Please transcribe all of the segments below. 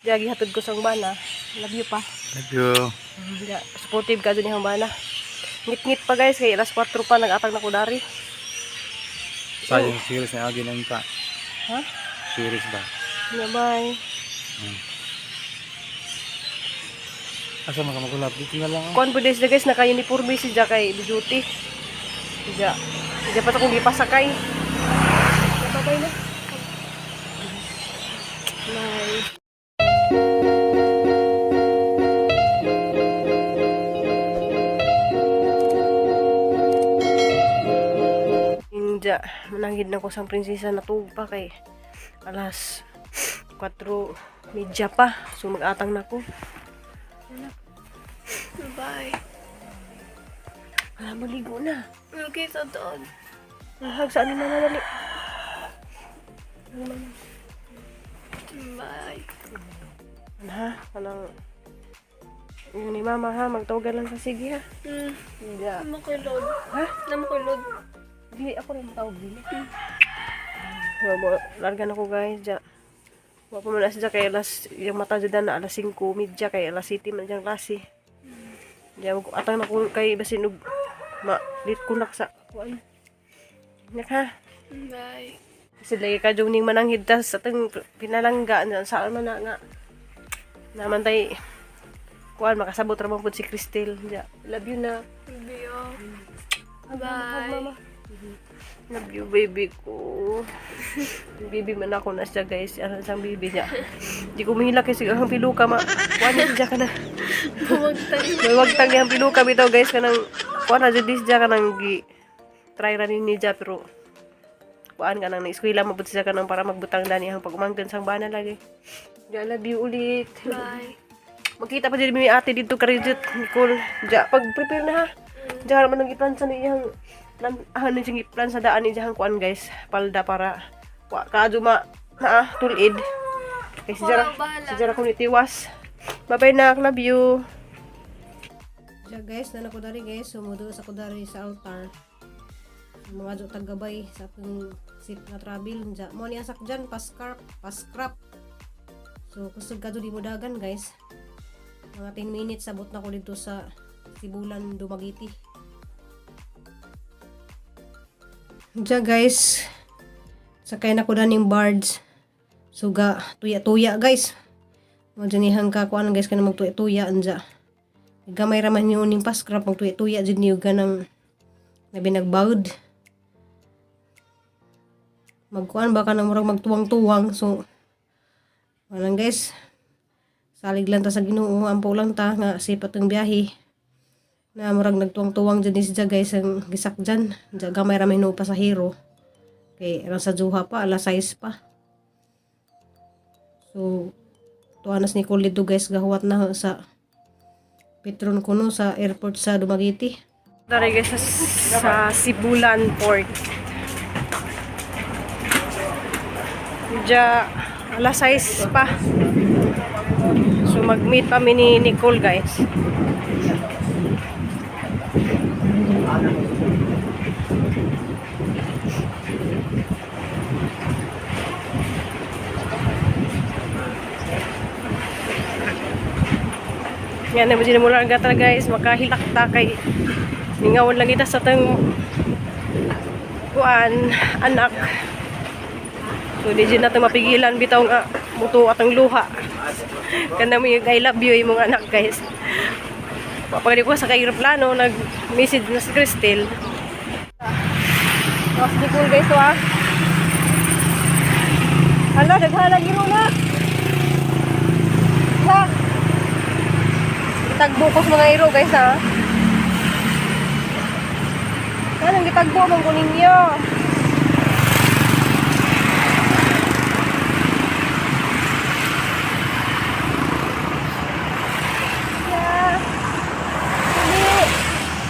Diyagi hatod ko sa bana. Love you pa. Love you. Yeah, supportive ka dun yung bana. Ngit-ngit pa guys, kay alas 4 pa nag-atag na ko dari. Sayang series na agi nang ta. Ha? Series ba? Yeah, bye. Asa makamagulap dito na lang. Kuan po days na guys, naka-uniforme si Jack kay duty. Diya pa sa kong gipasakay. Bye-bye na. Bye. Inja, mananggid na ko sang prinsesa na pa kay alas 4:30 pa. So mag-atang na ko. Bye. Wala, maligo na. Okay, sa doon. Mahag, saan na nadali? Bye. Ha? Kanang... Yun ni mama ha, magtawagan lang sa sige ha. Hindi. Naman ko'y load. Ha? Naman ko'y load. Hindi, ako rin matawag din. Largan ako guys, dya. Wala pa muna siya kay alas, yung mata dyan na alas 5:30 kay alas 7 man dyan klase. Dya, atang na ko kay basin lit kunak sa kuan. Nak ha? Bye. Kasi lagi ka dyan ning mananghid tas atang pinalangga saan man na nga. Naman tay kuan makasabot ra man pud si Cristel. Dya, love you na. Love you. Hug, Bye. mama. Love you, baby ko. Baby man ako na siya, guys. Ano siyang baby niya. Di ko mahila kasi ang piluka, kuha siya ka na. Huwagtang yung piluka bitaw, guys. Kanang, kuha na dyan siya ka nang try ranin niya, pero kuhaan ka nang na-eskwila, mabuti siya ka nang para magbutang dani ang pag-umanggan sang bana lagi. Diya, love you ulit. Bye. Magkita pa dyan may ate dito, Karijut, Nicole. Diya, pag-prepare na ha. Diya, naman nang ipan sa niyang ano sing plan sa daan ni jahang kuan guys, palda para kaadyo tulid kay si Jara ko nitiwas. Bye bye na, love you. Diya guys, na ko dari guys, sumudo sa ko dari sa altar. Mga jo taggabay sa akong sip na travel diya. Mo ni asak dyan pascrap. So kusog kadto di mo dagan guys. Mga 10 minutes sabot na ko dito sa Sibulan, Dumaguete. Diya guys, sakay na ko na ng barge. Suga, tuya-tuya guys. Majanihang kakuan guys, ka na magtuya-tuya anja. Gamay raman yun yung paskrap, magtuya-tuya dyan yung ganang nabi nagbawd. Magkuan baka na murag magtuwang-tuwang. So, walang guys, salig lang ta sa Ginoo, ampo lang ta nga sipat ng biyahe. Na murag nagtuwang-tuwang dyan siya guys ang gisak dyan. Diyan gamay ramay no pasahero. Kay sa Juha pa, alas 6 pa. So, tuanas ni Kulido guys, gahuwat na sa Petron kuno sa airport sa Dumaguete. Dari guys sa Sibulan Port. Diyan, alas 6 pa. So, mag-meet kami ni Nicole guys. Yan na mo lang gata guys, makahilak ta kay ningawan lang kita sa tang kuan anak. So di na to mapigilan bitaw nga muto atang luha. Kana mo yung I love you imong anak guys. Pagdi ko sa aeroplano nag-message na si Cristel. Mas di cool guys to ha. Hala, daghala giro na. Ha. Tagbukos mga iro guys ha. Kanang gitagbo man ko ninyo.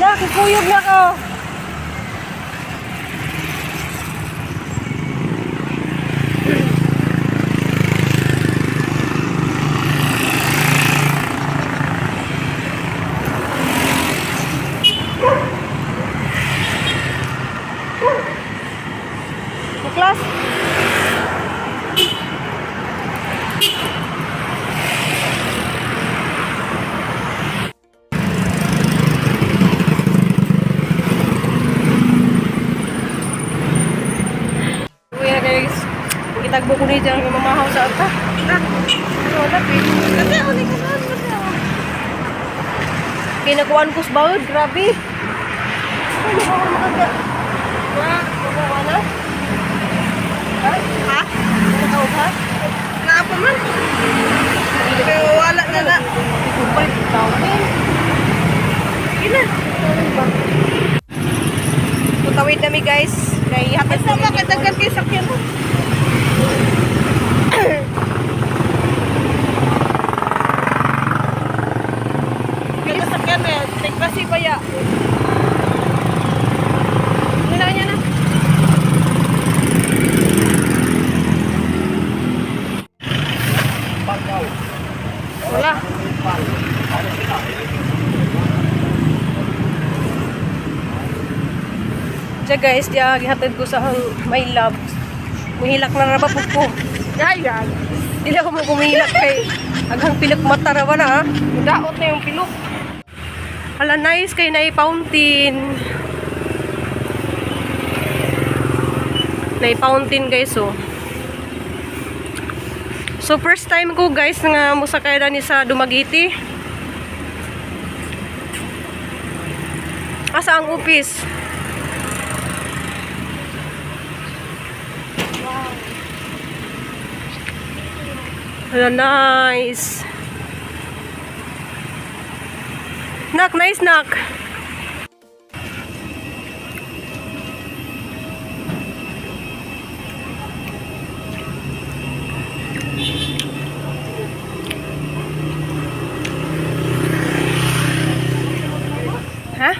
Nakikuyog na ko. Class. dyan mamahaw sa ata. Wala, babe. Kasi ulit ka na. Kinakuhaan ko sa bawod, grabe. Ano ba ako makaga? Kukuha na? Ha? Ha? Nakakaw ba? Naapa man. Pero wala na na. Kupay, tawin. Sige na. Tutawid nami guys. Kay hatid Basta makadagan kayo sakyan mo. Kaya sakyan na yan. Nagpasi pa ya. Nila niya na. Wala. Diya guys, diya gihatid ko sa hang my love. Muhilak na rabapot ko. Gaya. Dili ako mo kumihilak kay aghang pilak mata ra ba na ha. Daot na yung pilok. Hala nice kay na fountain. Na fountain guys oh. So first time ko guys nga musakay na ni sa Dumaguete. Asa ang upis? Hala nice. Nak, nice nak. Ha?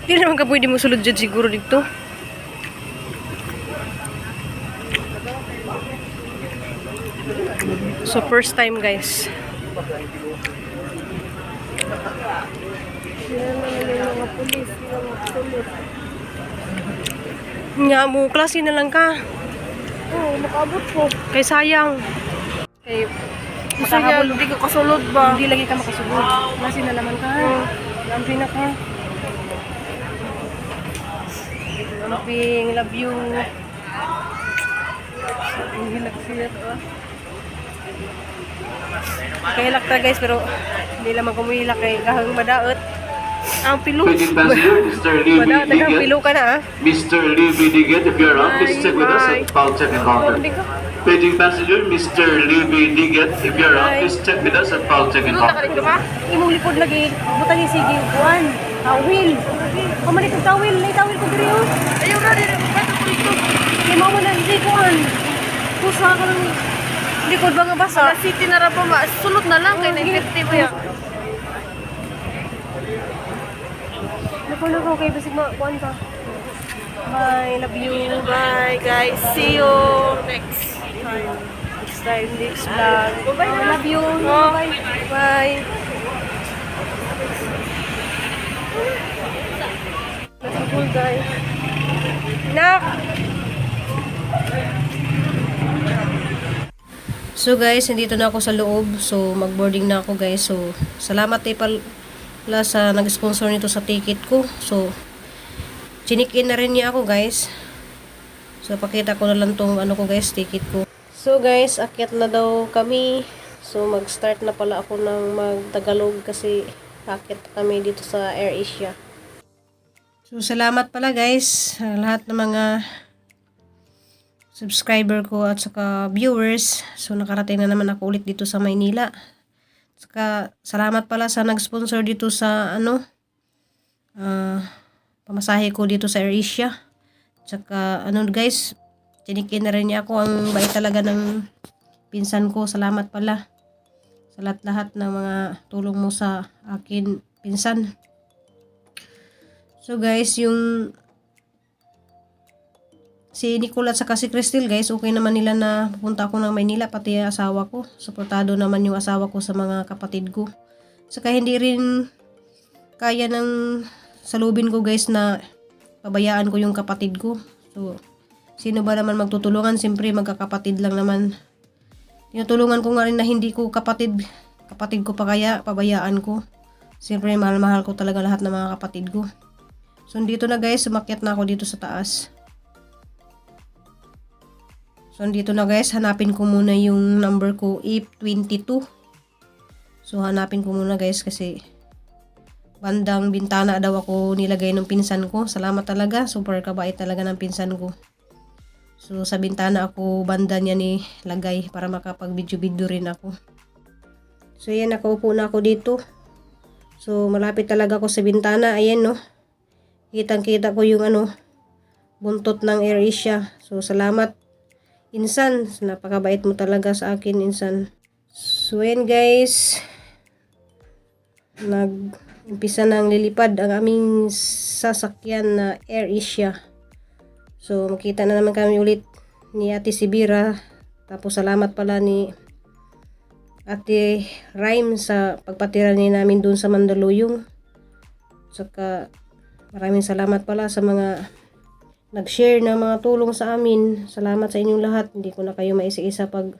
Hindi naman ka pwede mo sulod dyan siguro dito. So first time guys. Nga mo, klase na lang ka. Oo, makaabot ko. Kay sayang. Kay Gusto niya, hindi ko kasulod ba? Hindi lagi ka makasugod. Klase na naman ka. Lamping na ka. Lamping, love you. Ang hilak siya to. Kahilak ta guys, pero hindi naman kumihilak kay kahang madaot. Ang pilo. Paging passenger, Mr. Lee Madaot na kang pilo Diget. ka na ah. Mr. Lee Diget, if you're on, please check with us at Pautek and Counter. Paging passenger, Mr. Lee Diget, if you're on, please check with us at Pautek and Counter. Imong lipod lagi, butan ni sige, kuan. Tawil. Pamalit ang tawil, lay tawil ko diri oh. Ayaw na rin. Bato ko ito. Lima mo na hindi kuan. Pusa ka lang. Likod ba nga basa? Sa city na rin pa ma. Sunod na lang kay 950 mo yan. Nakulo ko kay basig kuan ka. Bye, love you. Bye guys. See you next time. Next time, next vlog. Bye I na. love you. Oh. Bye. Bye. Nasa pool guys. Nak! So guys, nandito na ako sa loob. So mag-boarding na ako guys. So salamat pala sa nag-sponsor nito sa ticket ko. So chinikin na rin niya ako guys. So pakita ko na lang tong ano ko guys, ticket ko. So guys, akyat na daw kami. So mag-start na pala ako ng mag-Tagalog kasi akyat kami dito sa AirAsia. So salamat pala guys sa lahat ng mga subscriber ko at saka viewers. So nakarating na naman ako ulit dito sa Maynila. Saka salamat pala sa nag-sponsor dito sa pamasahe ko dito sa AirAsia. Saka guys, tinikin na rin niya ako. Ang bait talaga ng pinsan ko. Salamat pala sa lahat ng mga tulong mo sa akin pinsan. So guys, yung si Nicole at saka si Crystal guys, okay naman nila na pupunta ako ng Maynila, pati asawa ko. Suportado naman yung asawa ko sa mga kapatid ko. Saka hindi rin kaya ng salubin ko guys na pabayaan ko yung kapatid ko. So, sino ba naman magtutulungan? Siyempre magkakapatid lang naman. Tinutulungan ko nga rin na hindi ko kapatid ko pa kaya pabayaan ko. Siyempre mahal-mahal ko talaga lahat ng mga kapatid ko. So, dito na guys, sumakyat na ako dito sa taas. So, dito na guys, hanapin ko muna yung number ko, if22. So, hanapin ko muna guys kasi bandang bintana daw ako nilagay ng pinsan ko. Salamat talaga, super kabait talaga ng pinsan ko. So, sa bintana ako, banda niya ni lagay para makapag-video-video rin ako. So, ayan, nakaupo na ako dito. So, malapit talaga ako sa bintana. Ayan, no. Kitang-kita ko yung buntot ng AirAsia. So, salamat. Insan, napakabait mo talaga sa akin, Insan. So, ayan guys. Nag-umpisa nang lilipad ang aming sasakyan na AirAsia. So, makita na naman kami ulit ni Ate Sibira. Tapos, salamat pala ni Ate Rhyme sa pagpatira niya namin dun sa Mandaluyong. Saka, maraming salamat pala sa mga nag-share ng mga tulong sa amin. Salamat sa inyong lahat. Hindi ko na kayo maisa-isa pag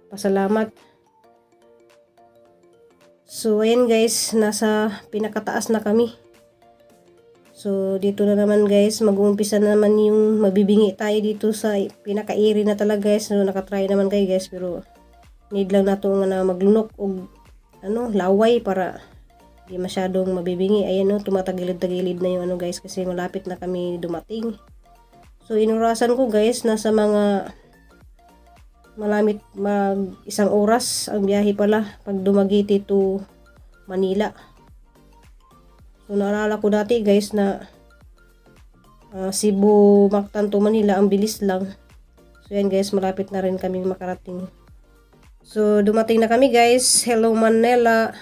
pasalamat. So, ayan guys. Nasa pinakataas na kami. So, dito na naman guys. Mag-uumpisa na naman yung mabibingi tayo dito sa pinaka-iri na talaga guys. So, nakatry naman kayo guys. Pero, need lang nato nga maglunok o laway para di masyadong mabibingi. Ayan tumatagilid-tagilid na yung guys. Kasi malapit na kami dumating. So, inurasan ko guys, nasa mga malamit isang oras ang biyahe pala pag Dumaguete to Manila. So, naalala ko dati guys na Cebu, Mactan to Manila, ang bilis lang. So, yan guys, malapit na rin kami makarating. So, dumating na kami guys. Hello Manila.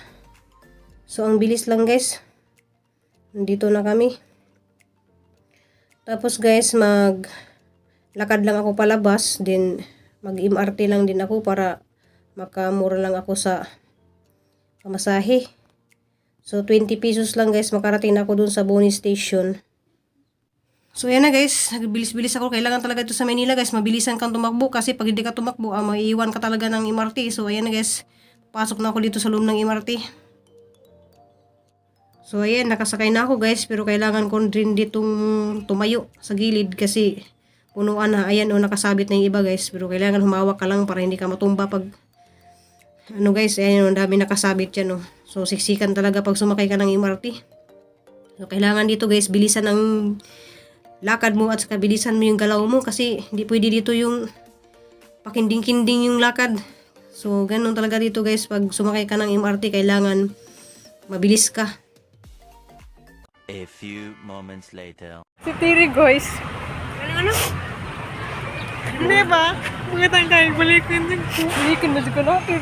So, ang bilis lang guys. Nandito na kami. Tapos guys, lakad lang ako palabas, then mag-MRT lang din ako para makamura lang ako sa pamasahe. So 20 pesos lang guys, makarating na ako dun sa Boni Station. So yan na guys, nagbilis-bilis ako. Kailangan talaga ito sa Manila guys, mabilisan kang tumakbo kasi pag hindi ka tumakbo, maiiwan ka talaga ng MRT. So ayan na guys, pasok na ako dito sa loob ng MRT. So, ayan, nakasakay na ako guys, pero kailangan ko rin ditong tumayo sa gilid kasi punuan na. Ayan, nakasabit na yung iba guys, pero kailangan humawak ka lang para hindi ka matumba pag, guys, ayan, ang dami nakasabit yan, So, siksikan talaga pag sumakay ka ng MRT. So, kailangan dito guys, bilisan ang lakad mo at saka bilisan mo yung galaw mo kasi hindi pwede dito yung pakinding-kinding yung lakad. So, ganun talaga dito guys, pag sumakay ka ng MRT, kailangan mabilis ka. A few moments later. Si Tiri, guys. Ano? Hindi ba? Mga kayo, balikin din ko. Balikin mo dito natin.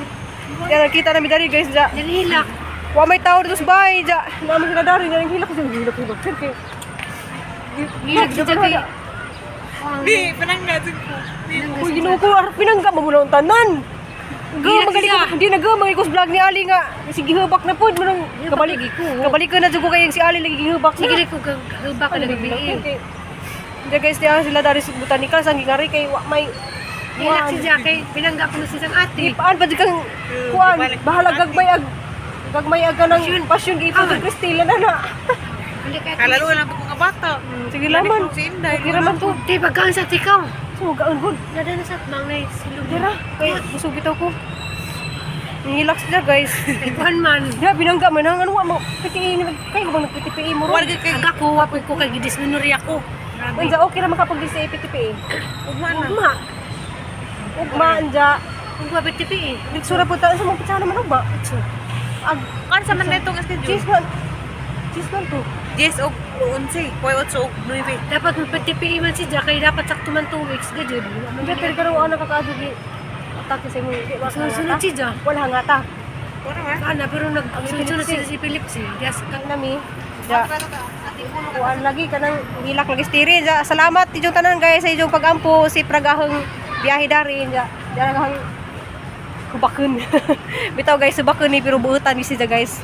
Yan, nakita namin dari guys, dyan. Yan hilak. Wa may tao dito sa bahay, dyan. Naman sila dari, yan hilak. Hilak. Hilak siya kay... Di, panangga din ko. Uy, ginoo ko, pinangga mo muna ang tanan. Hindi nagamang ikos vlog ni Ali nga. Sige, hubak na po. Kabalik ko na dyan ko kayang si Ali lagi hubak na. Sige ko, hubak ka na gabihin. Diyan guys, diyan sila dari sa botanical. Sang gingari kay may... Hilak si Jackie, pinangga ko na si isang ate. Ipaan pa dyan kang kuhan. Bahala gagmay ag ka ng pasyon. Ipaan kang Kristila na. Kalaluan lang mga bata. Sige laman. Sige naman to. Di, pagkaan sa tikaw. So, gaan good. Nada na sa mangnay silog. Dira, kaya busog ito ko. Nihilak sila guys. Ikuhan man. Diba, binangga man ang mo. PTI, kayo bang nag-PTPI mo ron? Aga ko, wapoy ko kay gidisminuri ako. Anja, okay naman kapag di sa PTPI. Ugma na. Ugma, anja. Ugma PTPI. Sura po tayo sa mga pizza naman, ugma. Kan sa man na itong schedule? Cheese man to. Yes, og 11. Poy 8 og 9. Dapat mag-PTPI man si Jack, kaya dapat sakto man 2 weeks. Gadyo. Hindi, pero karong ano kakaadugi. Atake sa mga. Sunod si Jack. Wala hangata. Sana, pero nag-sunod si Philip si. Yes, nami. Ja. Kuan lagi kanang hilak lagi stiri. Ja, salamat inyong tanan guys sa inyong pagampo si pragahong biyahe dari ja. Jarang kubakun. Bitaw guys, subakun ni pero buutan ni siya guys.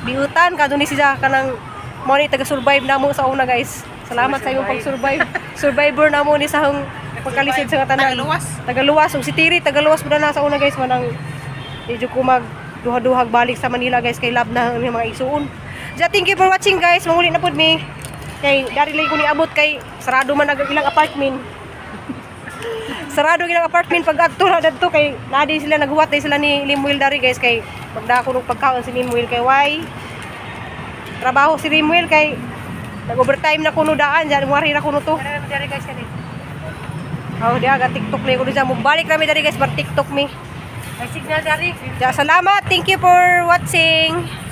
Biutan kadto ni siya kanang mo ni taga-survive namo sa una guys. Salamat sa imong pag-survive. Survivor namo ni sa hong pagkalisod sa tanan. Tagaluwas. Og si Tiri tagaluwas mo na sa una guys manang medyo ko mag duha-duhag balik sa Manila guys kay lab na ang mga isuon. Ja, thank you for watching guys. Manguli na pud mi. Kay dari lagi ko niabot kay sarado man ang ilang apartment. sarado gyud ang apartment pag adto na dadto kay nadi sila naghuwat sila ni Limuel dari guys kay magdako ng pagkaon si Limuel kay why trabaho si Limuel kay nag-overtime na kuno daan diyan wari na kuno to. Kaya naman dari guys kani. Oh, dia aga TikTok ni kuno diyan mo balik kami dari guys bar TikTok mi. May signal dari. Ja, salamat. Thank you for watching.